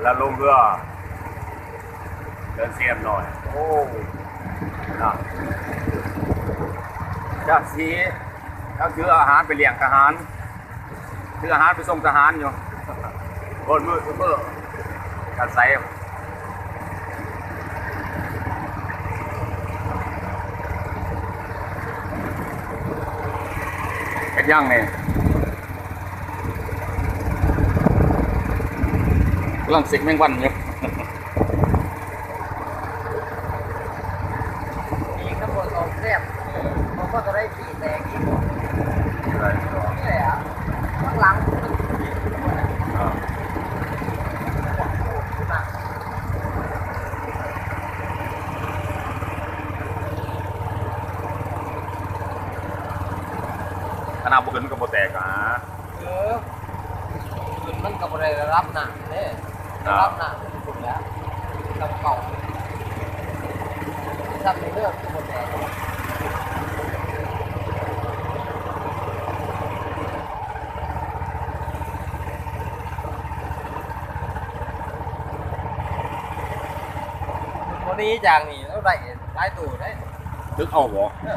ແລ້ວລົງເຮືອ ເດີນສຽມໜ້ອຍ ໂອ້ ນະ ຈາກຊິ ຈາກຊິເອົາອາຫານໄປລ້ຽງທະຫານ ຊື້ອາຫານໄປສົ່ງທະຫານຢູ່ ໂຄດມືດເບີກັນໃສ ເຮັດຫຍັງນີ້? ກຳລັງເຊັກແມງວັນຢູ່ ປີກນຳບໍ່ສອງແຊບ ບໍ່ພໍເທົ່າໃດປີແຕກອີກ ນີ້ແຫຼະ ຂ້າງຫຼັງມັນ ອ່າ ຂະໜາດບໍ່ຂຶ້ນມັນກໍບໍ່ແຕກຫວາ. ເອີ ມັນກໍບໍ່ໄດ້ລະດັບນ້ຳເດ້ ລະດັບນ້ຳມັນຂຶ້ນແລ້ວ ລຳເກົ່າ ຊ້ຳນີ້ເລີກບໍ່ແຕກ ບໍ່ໜີຈາກນີ້ ລາວໄດ້ຫຼາຍໂຕເດ້ ຕຶກເອົາບໍ່? ເອີ.